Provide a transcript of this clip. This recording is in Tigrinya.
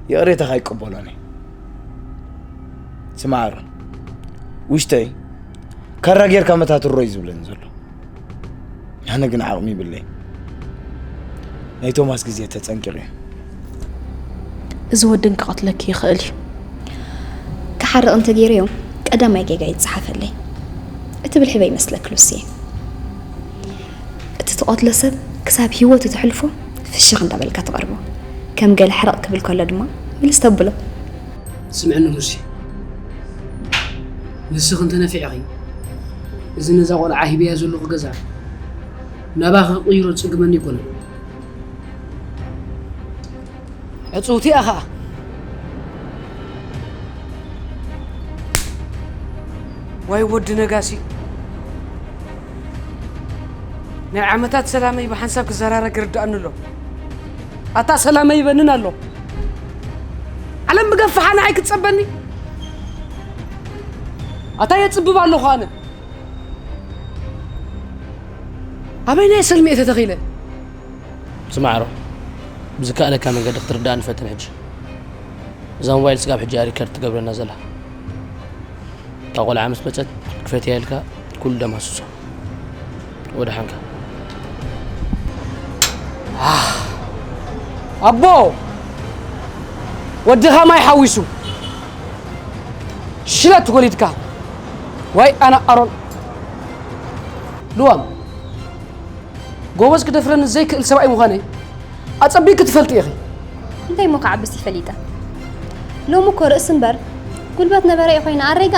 ይቕሬታኻ ኣይቅበሎን እየ። ስማዕ ኣሮን፣ ውሽጠይ ካራ ጌርካ መታትሮ እዩ ዝብለኒ ዘሎ። ኣነ ግን ዓቕሚ ይብለይ። ናይ ቶማስ ግዜ ተጸንቂቑ እዩ። እዚ ወድን ክቐትለኪ ይኽእል እዩ። ክሓርቕ እንተገይረዮ ቀዳማይ ጌጋ ይጸሓፈለይ። እቲ ብልሒ በይመስለክ ሉሲ። እቲ ትቐትሎ ሰብ ክሳብ ህይወቱ ተሕልፎ ፍሽኽ እንዳበልካ ትቐርቦ። ከም ገለ ሕርቕ ክብል ከሎ ድማ ምልስ ተብሎ። ስምዕኒ ሉሲ፣ ንስኺ እንተነፊዕኺ፣ እዚ ነዛ ቆልዓ ሂበያ ዘለኹ ገዛ ናባኺ ክቕይሮ ዝጽግመኒ ኣይኮነን። ዕጽውቲ እያ ኸኣ። ዋይ ወዲ ነጋሲ፣ ናይ ዓመታት ሰላመይ ብሓንሳብ ክዘራረግ ይርድኣኒ ኣሎ። ኣታ ሰላመይ ይበንን ኣሎ። ዓለም ብገፋሓ ንዓይ ክትጸበኒ? ኣታ የጽብብ ኣለኹ ኣነ። ኣበይ ናይ ሰልሚ እየ ተተኺለ? ስማዕ ኣሮን፣ ብዝከኣለካ መንገዲ ክትርዳእኒ ፈትን ሕጂ። እዛ ሞባይል ስጋብ ሕጂ እያ ሪከርድ ትገብረና ዘላ። እታ ቆልዓ ምስ መጸት ክፈትያ ኢልካ ኩሉ ደምስሶ። ወደሓንካ። ኣቦ፣ ወድኻ ማይ ሓዊሱ ሽለት ወሊድካ። ዋይ ኣነ ኣሮን ልዋም ጎበዝ ክደፍረኒ ዘይክእል ሰብኣይ ምዃነይ ኣጸቢቅ ክትፈልጢ ኢኺ። እንታይ እሞ ክዓብስ ይፈሊጠ። ሎሚ እኮ ርእሲ እምበር ጉልበት ነበረ እየ ኮይነ ኣሬጋ።